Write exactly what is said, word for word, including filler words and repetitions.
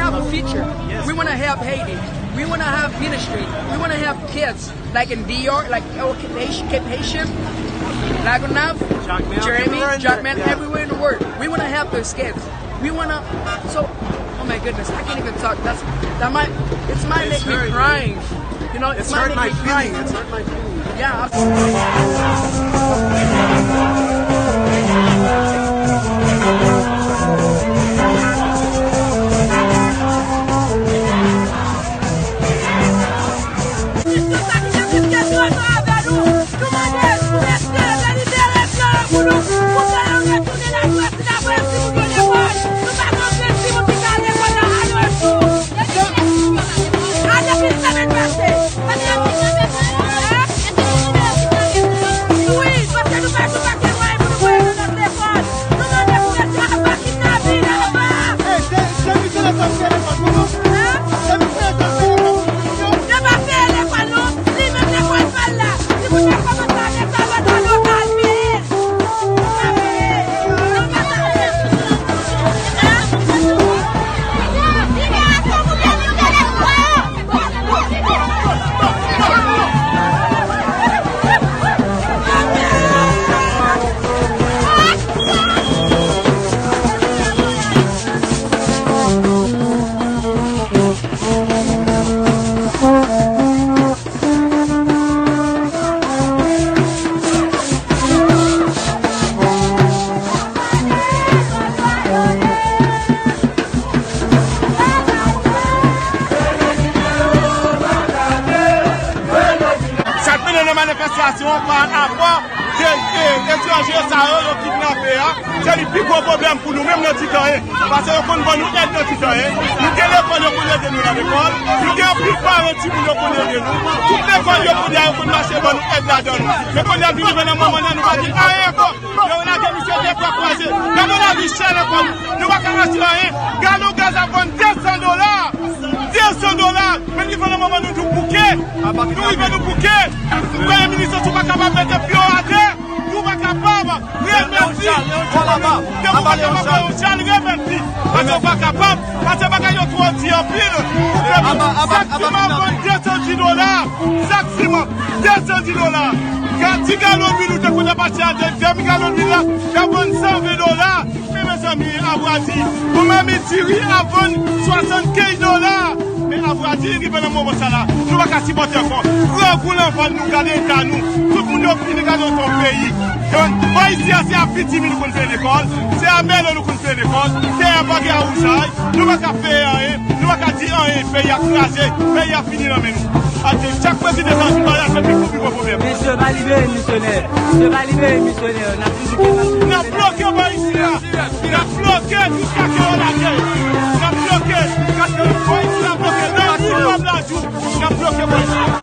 Have a future. We want to help Haiti. We want to have ministry. We want to help kids like in D R, like, oh, Haitian, Haitian, Lagonav, Jeremy, Jackman, everywhere in the world. We want to help those kids. We want to. So, oh my goodness, I can't even talk. That's that might it's might make me crying. You know, it's might make me crying. It's hurt my feelings. Yeah. Sa k mennen nan manifestasyon an pa rapò de, de etranje sa yo, yo kidnape a. Se li pi gwo pwoblèm pou nou menm nan Titanyen. Paske yo konn ban nou èd nan Titanyen. Nou gen lekòl, yo konn ede nou nan lekòl. Nou gen anpil paran timoun, yo konn ede nou. Tout lekòl yo konn, yo konn mache ban nou èd ladan nou. Men kounye a vin rive nan moman nan, nou pa gen anyen ankò. Yo lage misye de fwa kwaze. Gade lavi chè nan kò nou. Nou pa ka achte anyen. Galon gaz ap vann de san dola. De san dola. Men rive nan moman nou tou bouke. Nou rive nou bouke. Premye minis, si w pa kapab mete pye w atè, si w pa kapab remèt li, si w pa kapab fè yon chal, remèt li. Paske w pa kapab. Paske bagay yo twò di anpil pou pèp la. Sak siman vann de san dis dola. Sak siman, de san dis dola. Ka ti galon lwil ou te konn ap achte a de, de mil galon lwil la, ka vann san ven dola. Men mezanmi, avwadi, yon mamit diri ap vann swasannkenz dola. Men avwadi, rive nan moman sa la, nou pa ka sipòte ankò. Grangou nan vant nou, gade eta nou. Tout moun yo fini, gade yon peyi. Donk, pa isi a, se a Pitimi nou konn fè lekòl, se a Mèlo nou konn fè lekòl, tè a pa gen awouzay, nou pa ka fè anyen, nou pa ka di anyen, peyi a kraze, peyi a fini nan men nou. Ate, chak prezidan sa vin pale, se pi gwo, pi gwo pwoblèm. Mesye, pa libere misyonè. Mesye, pa libere misyonè. N ap toujou gen mache. N ap bloke pa isi a. N ap bloke jiska